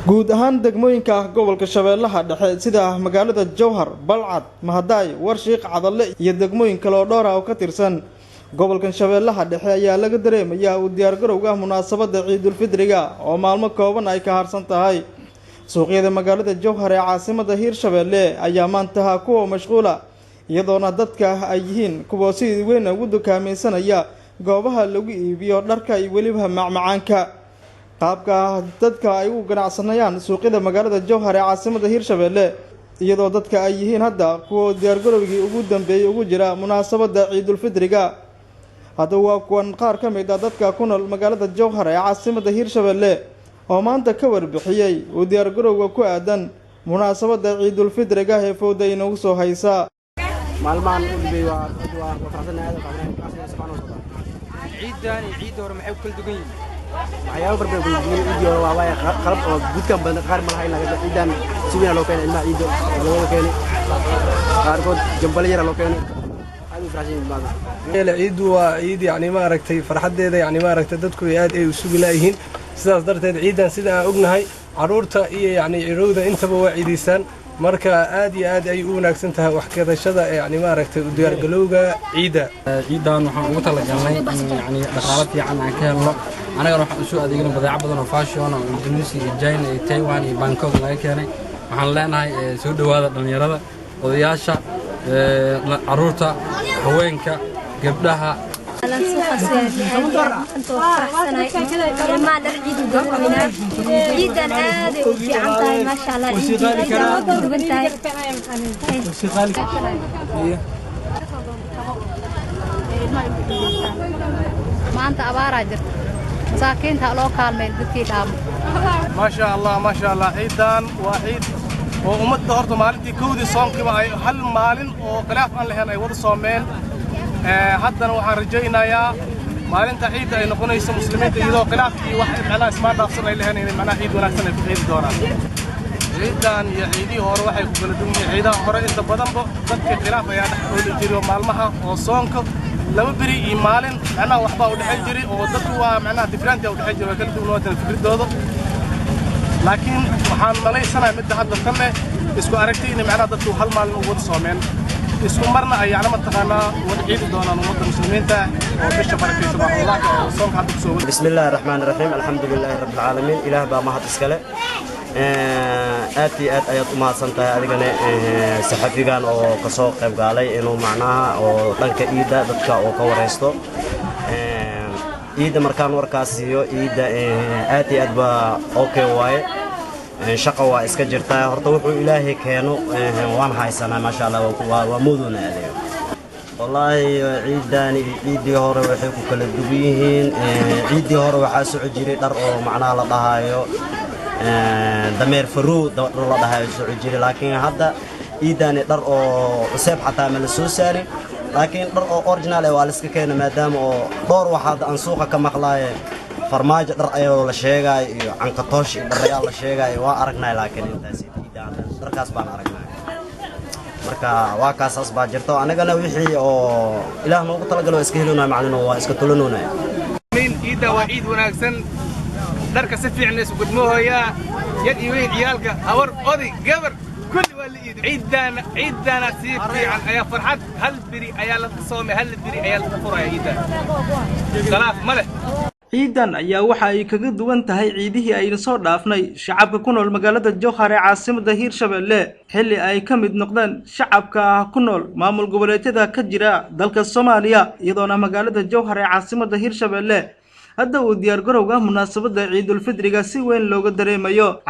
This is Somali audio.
Guud ahaan degmooyinka gobolka Shabeellaha Dhexe, sida magaalada Jowhar, Balcad, Mahadaay, Warshiiq, Cadalle iyo degmooyin kale oo dhowr ah oo ka tirsan gobolkan Shabeellaha Dhexe, ayaa laga dareemayaa u diyaargarowga munaasabadda Ciidulfidriga oo maalmo kooban ay ka harsan tahay. Suuqyada magaalada Jowhar ee caasimada Hiirshabeelle ayaa maantaha kuwa mashquula, iyadoona dadka ay yihiin kuwa si weyn ugu dukaamaysanaya goobaha lagu iibiyo dharka iyo weliba macmacaanka. Qaabka dadka ay u ganacsanayaan suuqyada magaalada Jowhar ee caasimada Hiirshabeelle, iyadoo dadka ay yihiin hadda kuwa diyaargarowgii ugu dambeeyey ugu jira munaasabadda Ciidulfidriga. Haddaba waa kuwan qaar ka mid ah dadka ku nool magaalada Jowhar ee caasimada Hiirshabeelle oo maanta ka warbixiyey uu diyaargarowga ku aadan munaasabadda Ciidulfidriga ee fowda inagu soo haysa. Maalmahan u dambeeyey waa faraxsanahay, aad faraxsanahay, si fiican u socdaa. Ciidan iyo ciidda hore maxay ku kala duwan yihiin? Waxyaabo fara badan kala duwan. Ciiddii hore waa waaye qalab oo guudkan badan qaar ma lahayn, laakiin ciidan si weyn loo keenay. Ilmaha ciidda waa looga keenay, qaarkood jambale yara loo keenay. Aad u faraxsan yihiin maanta. Ciiddu waa ciid, yani maaragtay, farxaddeeda, yani maaragtay, dadku aad ay u sugi laayihiin. Sidaas darteed ciidan, sida aan ognahay, carruurta iyo yacni cirowda intaba waa ciidaysaan. Marka aad iyo aad ay u wanaagsan tahay waxgadashada, yani maaragtay, u diyaargalowga ciidda. Ciidan waxaan ugu talagalnay in yani dhaqaalo fiican aan ka helno. Anagana waxaan usoo adeegnay badeeco badan oo fashion oo Indonesia iyo China iyo Taiwan iyo Bangkok laga keenay. Waxaan leenahay soo dhowaada dhallinyarada, odayaasha, carruurta, haweenka, gabdhaha. Ilmaha dhar ciid u garoonaa. Ciidan aaday u fiican tahay, maasha Allah. Ciidan waa ka duwan tahay. Maanta abaaraa jirta, masaakiinta loo kaalmay, dadkii dhaamo. Maasha Allah, maasha Allah. Ciidan waa ciid oo ummadda horta maalintii 1dii soonkiiba ay hal maalin oo khilaaf aan lahayn ay wada soomeen. Haddana waxaan rajaynayaa maalinta ciidda ay noqonayso muslimiinta iyadoo khilaaf iyo wax macnaha ismaan dhaafsan ay lahayn inay macnaha ciid wanaagsan ay ku ciidi doonaan. Ciidan iyo ciidihii hore waxay ku kala duwan yihiin, ciidaha hore inta badanba dadka khilaaf ayaa dhex ooli jiray maalmaha oo soonka 2 beri iyo maalin macnaha waxbaa u dhexayn jiray oo dadku waa macnaha different u dhexayn jiray, waa kala duwan fikradooda. Laakiin waxaan malaysanayaa midda hadda tanne isku aragtay inay macnaha dadku hal maalin u wada soomeen, isku marna ay yacni mataqaanaa wada ciidi doonaan ummadda muslimiinta oo bisha barakaysan Ramadaanka oo soonka hadda kusoo wada. بسم الله الرحمن الرحيم، الحمد لله رب العالمين. Ilaah baa mahad iskale. Aad iyo aad ayaad u mahadsan tahay adigana, saxafigan oo kasoo qayb gaalay inuu macnaha oo dhanka ciidda dadka oo ka waraysto ciidda. Markaan warkaas siiyo ciidda, aad iyo aad baa okay waaye. Shaqa waa iska jirtaa. Horta wuxuu Ilaahay keeno waan haysanaa, maasha Allah, waa moodona adiga. Wallaahi ciiddaani iyo ciiddii hore waxay ku kala duwan yihiin, ciiddii hore waxaa soco jiray dhar oo macnaha la dhahaayo dameer farow, dhar la dhahayo soco jiray. Laakiin hadda ciiddaani dhar oo cuseeb xataa ma la soo saarin, laakiin dhar oo original eh waa la iska keena, maadaama oo dhowr waxaad aan suuqa ka maqlaaye Farmaajo dhar ayadoo la sheegaayo iyo cankatoosh iyo dharayaal la sheegaayo waa aragnay. Laakiin intaas ciiddaan dharkaas baan aragnay. Marka waa kaasaas baa jirto. Anagana wixii oo Ilaah noogu talagalo waa iska helonaa, maclin, waa iska tulanona. Ciidda waa ciid wanaagsan. Dharka si fiican isu gudmoohayaa, yad iyo weyn, ciyaalka, habar, oday, gabar, kulli waa la iiday. Ciiddaana ciiddaana si fiican ayaa farxad. Hal beri ayaa la soomay, hal beri ayaa la furaya ciiddan, khilaaf ma leh. Ciidan ayaa waxa ay kaga duwan tahay ciidihii aynu soo dhaafnay shacabka ku nool magaalada Jowhar ee caasimada Hiirshabelle, xilli ay ka mid noqdeen shacabka ku nool maamul goboleedyada ka jira dalka Soomaaliya, iyadoona magaalada Jowhar ee caasimada Hiirshabelle hadda uu diyaar garowga munaasabadda Ciidulfidriga si weyn looga dareemayo.